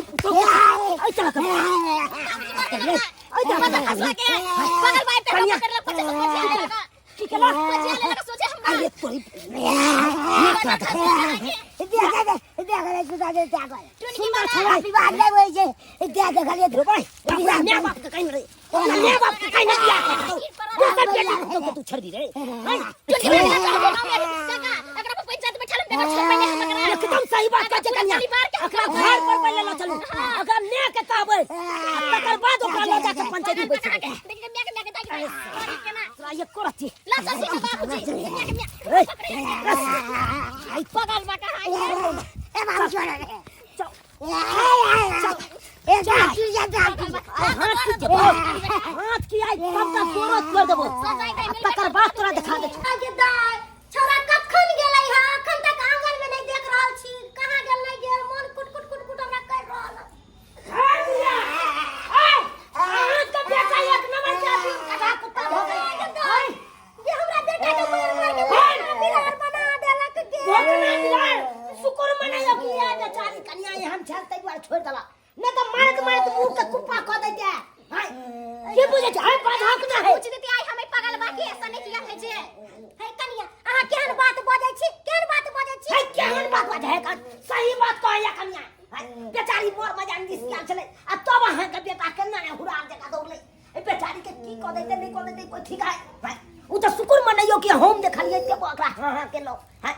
बेटी पुतोह के एहि तरह के एहि तरह के हंसवा के बगल बाइक के कनिया। पकड़ ले पछे से पछे आने लगा की केला पछे आने लगा सोचे हमरा अरे तोरी सुंदर छोरा भाई अपना माय बाप के कहीं रे अपना माय बाप के कहीं नहीं बियाह कर दो दोसर बेटी पुतोह के तू छोड़ दी रे हैं? टुनकी मार एकरा पर पंचायत बैठल बेगर छोड़ पहिले हम एकरा एकदम सही बात कहै छै कन्या परिवार के एकरा घर पर पहिले लऽ चलू एकरा माय के कहबै आ तकर बाद ओकरा लऽ जाके पंचायती बैसेबै देख के म्या के म्या के दाई केना तोरा एको रत्ती ला चल सीधा बाबूजी म्या के म्या ए, रस। आई पगल बा कहां चल हाथ की देबो हाथ की आई सबटा तोरो तोड़ देबो आ तकर बाद तोरा देखा दे आगे दाय छोरा कखन गेलै हा अखन तक आंगन में नहीं देख रहल छी कहाँ गेल नहीं गेल मन कुट कुट कुट कुट हमरा कर रहल है। अहाँके बेटा एक नंबर के आदमी गधा कुत्ता भऽ गेल आगे दाय जे हमरा बेटा के मार मार के भोकना बिलार बना देलक गे भोकना बिलार शुक्र मनाइयो कि ये बेचारी कन्या एहन छल ताहि दुआरे छोड़ि देलक नहि तऽ मारैत मारैत मुँह के कुप्पा कऽ दैते हाय की बुझै छै हाय बाधक ना है पूछ देती आई हमें पागल बा के ऐसा नहीं किया है जे हे कनिया अहाँ केहन बात बजै छी केहन बात बजै छी हाय केहन बात बाजै है सही बात कहैया कन्या हाय बेचारी मोर मजान दिस गेल छलै आ तब अहाँके बेटा केना ने हुरार जकाँ दौड़लै ए बेचारी के की कऽ दैते नहि कऽ दैते कोइ ठीक है हाय उ तऽ शुक्र मनैयो कि हम देखलियै ते ओकरा हाँ हाँ केलहुँ हाय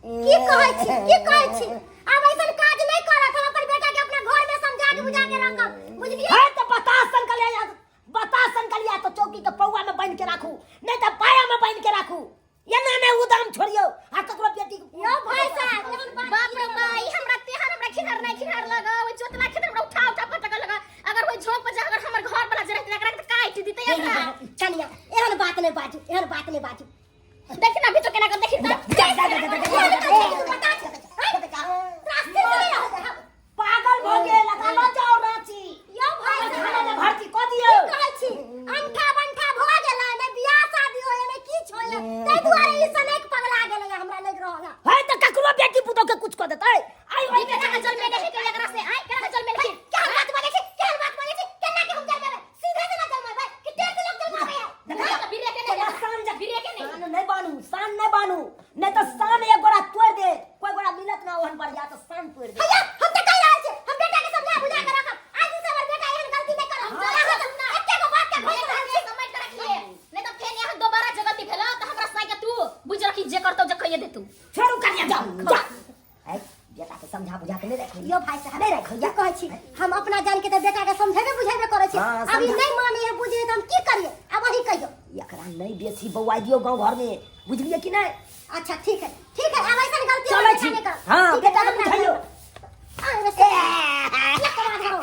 की कहै छी की कहै छी आब ऐसन काज नहीं करत हम अपन बेटा के अपना घर में समझा के बुझा के रखब बुझलियै है तो बतास संकलिया बतास संकलिया तो चौकी के पौआ में बांध के राखू नहीं तो पाया में बांध के राखू ये ना नहीं उदाम छोड़ियो आ ककरो बेटी के यो भाई साहब एहन बात बाप रे माई हमरा तेहन हमरा खिनर नहीं खिनर लगा ओइ जोतना खेत हमरा उठा उठा पटक लगा अगर ओइ झोंक पर जा अगर हमर घर वाला जरे एकरा के काट दिते एकरा कनिया एहन बात नहीं बाजू एहन बात नहीं बाजू देख ना भी तो केना कर देखी तो जा जा जा जा जा पागल भ गेल लगा लो जाओ रांची यो भाई थाना में भर्ती क दियो कहै छी अंठा बंठा भ गेलै ने बियाह शादी होय ने किछ होय ताहि दुआरे ई सनक पगला गेलै हमरा लागि रहल है है त ककरो बेटी पुतो के कुछ क देतै आई ई केना के जल में नहीं के एकरा से आई केना के जल में नहीं केहन बात बजै छी केहन बात बजै छी केना के हम जलमेबै सीधे से ना जलमेबै कि टेढ़ से लोग जलमाबै है ना बिरे के नहीं शान जा बिरे के नहीं शान नहीं बानू शान नहीं बानू नहीं तो शान एक गोरा तोड़ दे कोई गोरा मिलत ना ओहन बढ़िया तो शान तोड़ दे भैया हम त कहि रहल छी हम बेटा के समझा बुझा के रखब आज से हमर बेटा एहन गलती नहीं करत हम जरा हम एके गो बात के घोष रहल छी समझ के रखिए नहीं तो फेन यहाँ दोबारा जे गलती भेला तो हमरा साई के तू बुझ रखी जे करतो जे कहिए दे तू फेर उ करिया जाओ जा ए बेटा के समझा बुझा के नहीं रखो यो भाई साहब नहीं रखो या कहै छी हम अपना जान के त बेटा के समझेबे बुझेबे करै छी हाँ, अब ई समझा। नहीं माने है बुझे त हम की करिए अब वही कहियो एकरा नहीं बेसी बौआई दियो गांव घर में बुझलिए कि नहीं अच्छा ठीक है ठीक है अब ऐसा गलती चलै हम छी बेटा नहीं करब। हाँ ठीक है, बेटा के अपना बुझाइयो आ, रे, ये कमा धरो।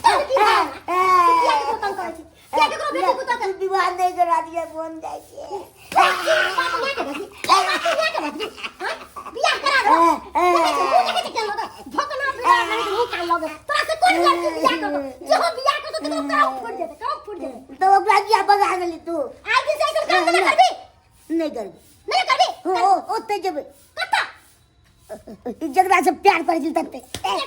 तू की भाई? तू किया केकरो तंग करै छी? किया केकरो बेटी पुतोह के विवाह नहीं करा दिया बोन जाइ छियै बाप माय के भेजबी? बाप माय के भेजबी? हाँ? बियाह करा दो। देखै छी, मुँह देखै छी केहन लगै? धोकना बियाह करै छी, मुँह कान लगै। तोरा से कोन लड़की बियाह करतौ? जेहो बियाह करतौ, तकरो कराउ फुटि जेतै, कराउ फुटि जेतै। तऽ ओकरा किया भगा देली तू आइ दिन से ऐसन काम तऽ नहि करबी? नहि करबी नहि करबी? ओ ओतै जेबै कतऽ? जकरा से प्यार करै छी तते प्यार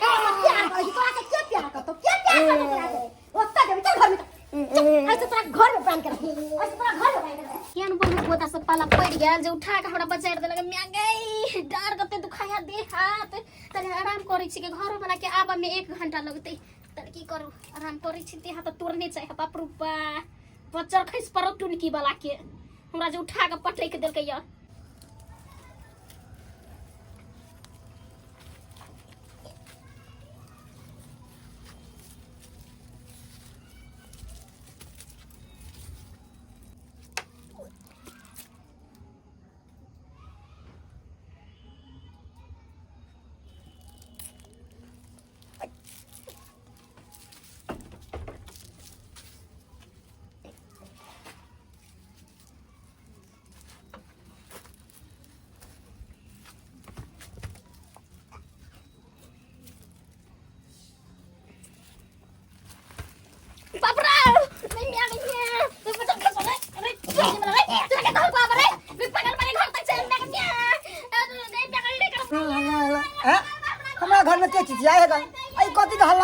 करै छी, तोरा से के प्यार करतौ? के प्यार करतौ तोरा से? ओतऽ जेबै, चल घर में चल। चल, ऐसे तोरा घर में बान्हि के रखी। ऐसे तोरा घर में बान्हि के रखी। केहन बहुत गोता सब पाला पड़ गेल जे उठा के हमरा बचारि देलक म्या गई डार कते दुखाया देह हाथ तनी आराम करै छी के घरो बना के आबऽ में एक घंटा लगतै तनी की करू आराम करै छी देह हाथ तोड़ने चाहे बाप रे बा बच्चर खसि पड़ो टुनकी वाला के हमरा जे उठा के पटकि देलकै या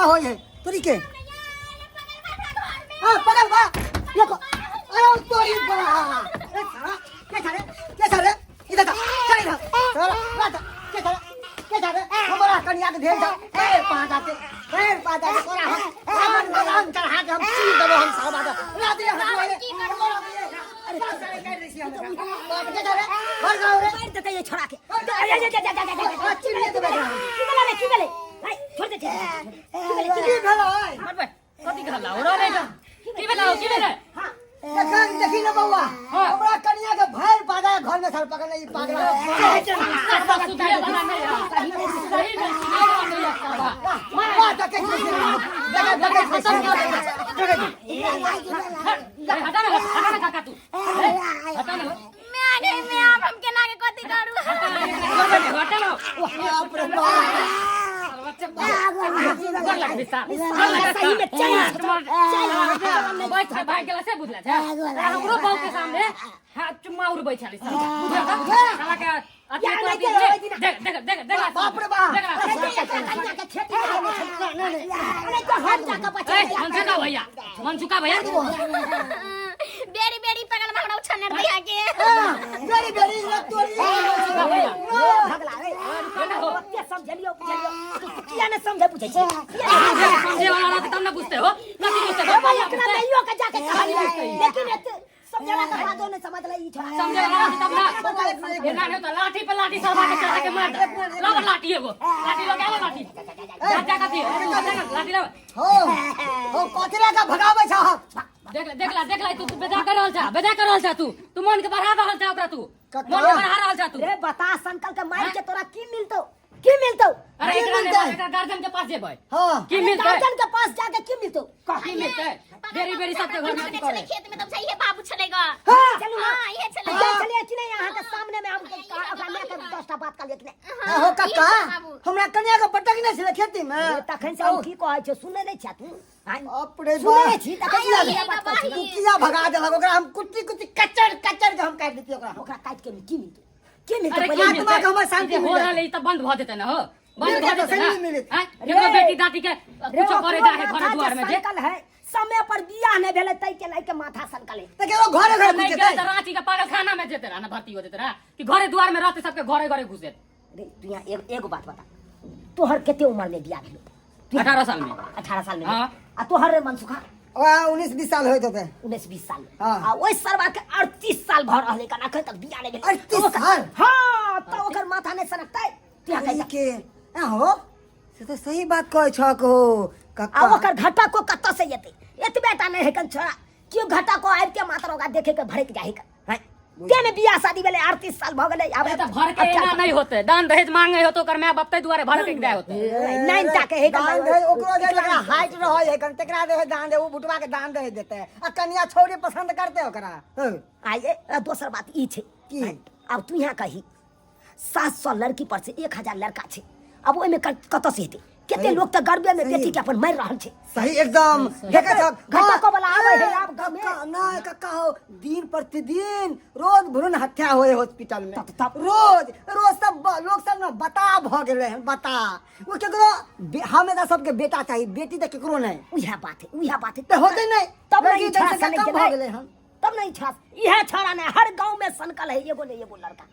हल्ला होय है तोरी के हां पकड़ बा देखो अरे तोरी बा ए साला के साले के साले इधर जा चल इधर साला बात के साले के साले हमरा कनिया के भेज जा पैर पा जाते पैर पा जाते तोरा हम अपन गोदाम चढ़ा के हम चीर देबो हम साला बात रात ये हटवा रे अरे साले कर रे छी हमरा बाप के साले भर गाओ रे मार देते ये छोड़ा के अरे जा जा जा जा जा चीर देबे की भेलै रे की भेलै भाई छोड़ दे छोड़ दे। की भेलै की भेलै मरबै कथी के हल्ला हो रहल है की भेलै हो, की भेलै हां देखन देखी ना बउआ हमरा कनिया के भर पादा घर में सर पकड़ने ई पागल सुधिए वाला नहीं है सही में सुधिए वाला नहीं है साला। मार देखे देखे देखे खत्म कर अरे हटा ना हटा ना काका तू हटा ना मैं आ गई मैं अब हम केना के कथी करू हटा ना बाप रे बाप गोर लगबी साल गोर लगबी सही में चल बैठ भाग गेला से बुझला छै हमरो बहू के सामने हाथ चुम्मा उड़बै छली साला बुझला साला के अति यार, तो अति नहीं देख देख देख देख बाप रे बाप। देख कनिया के खेती नहीं अरे तो हम जाके बचा ए मनसुखा भैया मनसुखा भैया बेरी बेरी पगल में हमरा उछानर दिया के बेरी बेरी तोरी मनसुखा भैया भगला रे ओते समझलियो बुझलियो तू किया ने समझे बुझै छी समझे वाला रहते तब ना बुझते हो कथी बुझते हो भाई एकरा नहियो के जाके कहलियो लेकिन एते समझला के बादो ने समझले ई छोड़ा समझे वाला रहते तब ना एना नहीं होता लाठी पे लाठी सरवा के चढ़ा के मार दे लाव लाठी एगो लाठी लगा लो लाठी जा जा कथी लाठी लाव हो हो कथी का भगाबै छ देख ले देख ले देख ले तू तू बेजा कर रहल छा बेजा कर रहल छा तू तू मन के बढ़ा रहल छा ओकरा तू मन के बढ़ा रहल छा तू रे बता संकल के मार के तोरा की मिलतो की मिलतो अरे की एकरा मिलतै? एकरा गार्जियन के पास जेबै हां की मिलतै गार्जियन के पास जाके की मिलतो की मिलतै बेरी बेरी सबके घर में छलै खेत में तब चाहिए बाबू छलै गा हां चलू ना हां ये छलै जा चलिए कि नहीं यहाँ के सामने में हम ओकरा लेके 10टा बात कर कि नहीं हो काका हमरा कनिया के पटक नहीं छले खेती में रे तखन से हम की कहै छै सुनै नहि छा तू आँय? बाप रे सुनै बाप छी तखन किया से बात करै छी तू किया भगा देलक ओकरा हम कुट्टी कुट्टी कचर कचर के हम काटि देती ओकरा ओकरा काटि के की मिलतो की मिलतो अरे पहिले की आत्मा के हमर मिलतै? शांति ई जे हो मिल रहल है, ई तऽ बंद भऽ जेतै ने हो बंद मिल भऽ जेतै, जेतै ने सही मिलत। आँय? केकरो बेटी दाटी के रे कुछो करे ओकरो जा है घर माथा दुआर जे में जे सनकल है समय पर बियाह नहि भेलै ताहि के लए के माथा सनकल है तऽ केकरो घरे घरे नहीं घुस गेलै जेतै तऽ रांची के पागल खाना में जेतै रहा ना भर्ती हो जेतै रहा कि घरे दुआर में रहते सबके घरे घरे घुसे रे तू यहाँ एगो बात बता तोहर कते उम्र में बियाह भेलो 18 साल में 18 साल में हाँ। आ तोहर रे मनसुखा 19 20 साल होइत होतै 19 20 साल में हाँ। आ ओहि सरवा के 38 साल भऽ रहलै कन अखन तक बियाह नहि भेलै 38 साल? हाँ तऽ ओकर माथा नहि सनकतै तू यहाँ कहि के आ हो से तऽ सही बात कहै छक हो काका आ ओकर घाटा को कतऽ से एतै एतबे टा नहि हेकन छोड़ा केओ घाटा को आबि के मात्र ओकरा देखे के भड़क जाइ हेकन हैं तेने बियाह शादी भेलै 38 साल भऽ गेलै आब अरे तऽ भर के एना नहीं होते दान दहेज मांगे हो तो ओकर माय बाप ताहि दुआरे भर के दे होते नाइन टा के हेकन दान दहेज ओकरो जे जकरा हाइट रहै है कन तकरा दे दान दे ओ बुटवा के दान दहेज देतै आ कनिया छौरी पसंद करतै ओकरा हँ। आ ये आ दोसर बात ई छै की? आब तू यहाँ कही 700 लड़की पर से 1000 लड़का छै आब ओहिमे कतऽ से हेतै कते सही। लोग तऽ गर्भे में सही। बेटी के अपन मारि रहल छै सही एकदम देखै छक घटको वाला आबै है आब गाँव में। कक्का नहि कक्का हो दिन प्रतिदिन रोज भ्रूण हत्या होए हॉस्पिटल में तब- तब। रोज रोज सब लोग सब ना बता भ गेलै हन बता ओ केकरो हम एकरा सबके बेटा चाही बेटी तऽ केकरो नहि उएह बात है उएह बात है तऽ होतै नहि तब लड़की नहीं छड़ा जनसंख्या सनक कम भऽ गेलै गेलै हन तब नहीं छड़ा इएह छड़ा नहीं हर गांव में सनकल है एगो नहीं एगो लड़का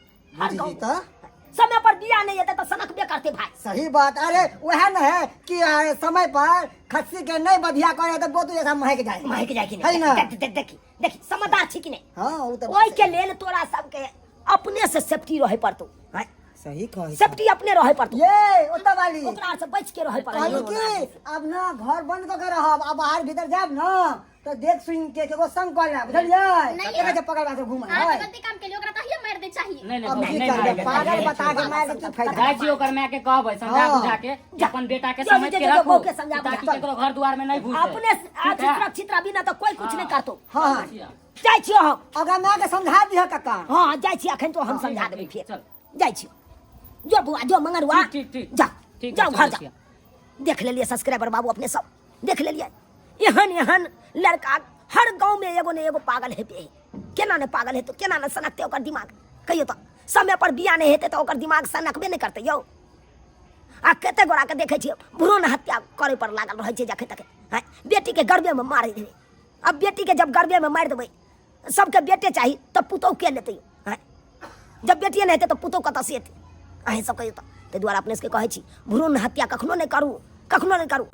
हर बुझी गांव तऽ में। समय पर बियाह नहीं हेतै तऽ सनकबे करते भाई सही बात अरे वह न है कि समय पर खस्सी के नहीं बधिया करे तो बोतू जैसा महक जाए महक जाए कि है नहीं ना देख देख देखी देखी समझदार छी कि नहीं हाँ वो तो ओहि के लेल तोरा सबके अपने से सेफ्टी रहे पड़तो हैं? सही कहे सेफ्टी अपने रहे पड़तो ये ओतऽ वाली ओकरा से बच के रहे कहलू पड़तो कि अब ना घर बंद कऽ के रहब अब बाहर भीतर जायब ना तो देख सुन के केकरो संग कऽ लेब बुझलियै नहीं। एकर जे पकड़ के घुमै अहाँ है तऽ गलती काम केलियै ओकरा तहिये मारि दे चाहिए नहीं नहीं अब भौजी, की नहीं करबै मारबै। पागल बता के मारि के की फायदा जाइ छी ओकर माय के कहबै समझा हाँ। बुझा के जा। अपन बेटा के जो- समझ जो- के जो- रखू बहू के समझा बुझा। ताकि केकरो घर दुआर में नहीं घुसे अपने आज ठीक है? सुरक्षित रहबी ना तो कोई कुछ नहीं करतो हाँ हाँ जाइ छियो हम ओकरा माय के समझा दिह काका हाँ जाइ छी अखन तो हम समझा देबै फेर चल। जाइ छी जो बुआ जो मंगरुआ ठीक, ठीक, ठीक। जा ठीक है, जाओ घर चलै जा छियै। देख लेलिए सब्सक्राइबर बाबू अपने सब देख लेलिए एहन एहन लड़का हर गांव में एगो ने एगो पागल हेते है केना ने पागल हेतै केना ने सनकते ओकर दिमाग कहियो तऽ समय पर बियाह नहि हेतै तऽ ओकर दिमाग सनकबे नहि करतै यौ। आ कते गोराके देखै छियै भ्रूण हत्या करै पर लागल रहै छै जखन तक। आँय, बेटीके गर्भेमे मारि देबै। अब बेटीके जब गर्भेमे मारि देबै, सबके बेटे चाही तऽ पुतोहु के लेतै? आँय, जब बेटिए नहि हेतै तऽ पुतोहु कतऽसँ एतै? अहीं सब कहियौ। तऽ ताहि दुआरे अपने सबके कहै छी, भ्रूण हत्या कखनो नहि करू, कखनो नहि करू।